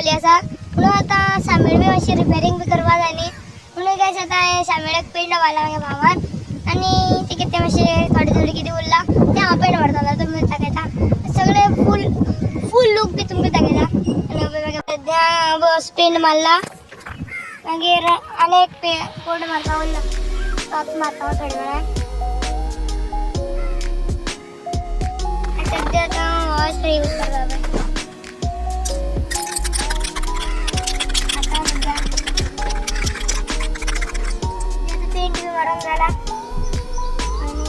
पावली आसा म्हणून आतां सामेळ बी मातशी रिपेरींग बी करपा जाय न्ही. म्हणून गायस आतां हांवें सामेळाक पेंट मारला म्हाज्या भावान आनी ते कितें मातशें थोडें थोडें कितें उरलां तें हांव पेंट मारतलो तुमकां दाखयता. सगळें फूल फूल लूक बी तुमकां दाखयता. आनी मागीर सद्या बस पेंट मारला, मागीर आनी एक कोट मारपा उरला, तो आतां मारता थोड्या वेळान. सद्या आतां हो स्प्रे यूज करता पळय. आतां सद्या आतां पेंट बी मारून जाला आनी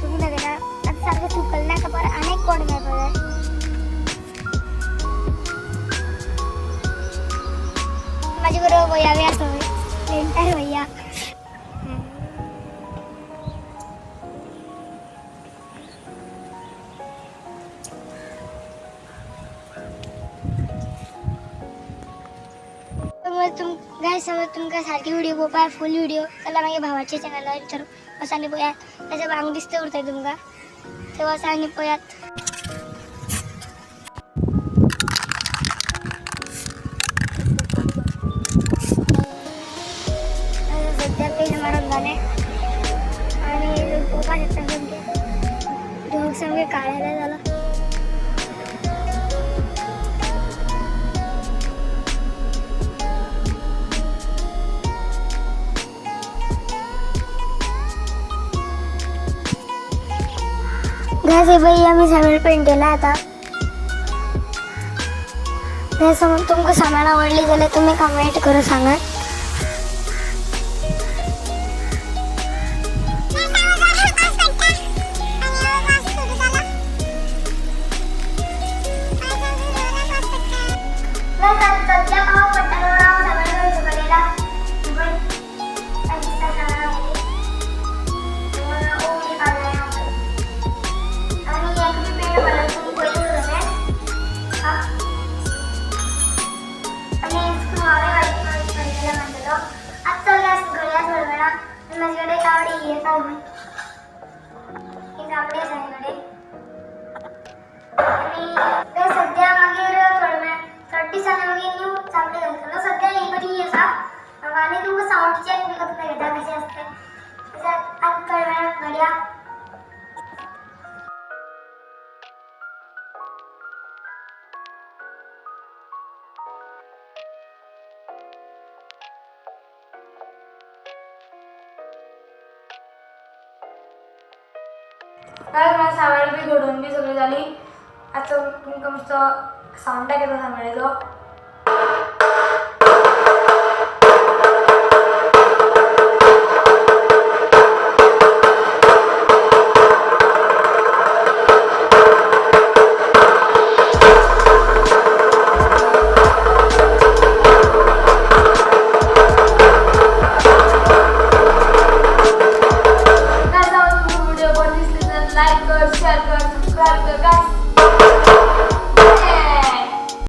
तुमकां दाखयता. आतां सारकें सुकलें ना, आतां परत आनी एक कोट मारपा जाय. म्हाजे बरोबर भैया बी आसा, पेंटर भैया. तुम गायस, समज तुमकां सारकी व्हिडिओ पळोवपाक, फूल व्हिडिओ जाल्यार मागीर भावाच्या चॅनलार तर वचा आनी पळयात. ताच्या भांग दिसता उरता तुमकां, ते वचा आनी पळयात. सध्या पेंट मारून जालें आनी पळोवपाक शकता, सामकें ढग सामकें काळेले जाला. गायस, हे बाई आमी सामेळ पेंट केला आता. समज तुमकां सामेळ आवडली जाल्यार तुमी कमेंट करून सांगात. सध्या पाऊस पडटा म्हणून हांव सामेळ करून सुकयला. दिसता सामेळ ओली काडला आनी एक बी पेंट मारला, तुमी पयलीं उरलें. आनी स्क्रू हांवें मारतलो. आतां चल घडया थोड्या वेळान. म्हाजे कडेन कावडी ही आसा, ही कावडी आसा म्हाजे कडेन. आनी ते सद्या मागीर थोड्या वेळान, थोड्या दिसांनी मागीर न्यू चामडी घालतलो. सद्या ही बरी आसा आनी तुमकां सावंड चॅक बी करून दाखयता कशें आसता तें. आतां थोड्या वेळान घडया. काय माझ्या सामेळ बी घडोवन बी सगळी जाली. आतां तुमकां मातसो सावंड दाखयता सामेळेचो.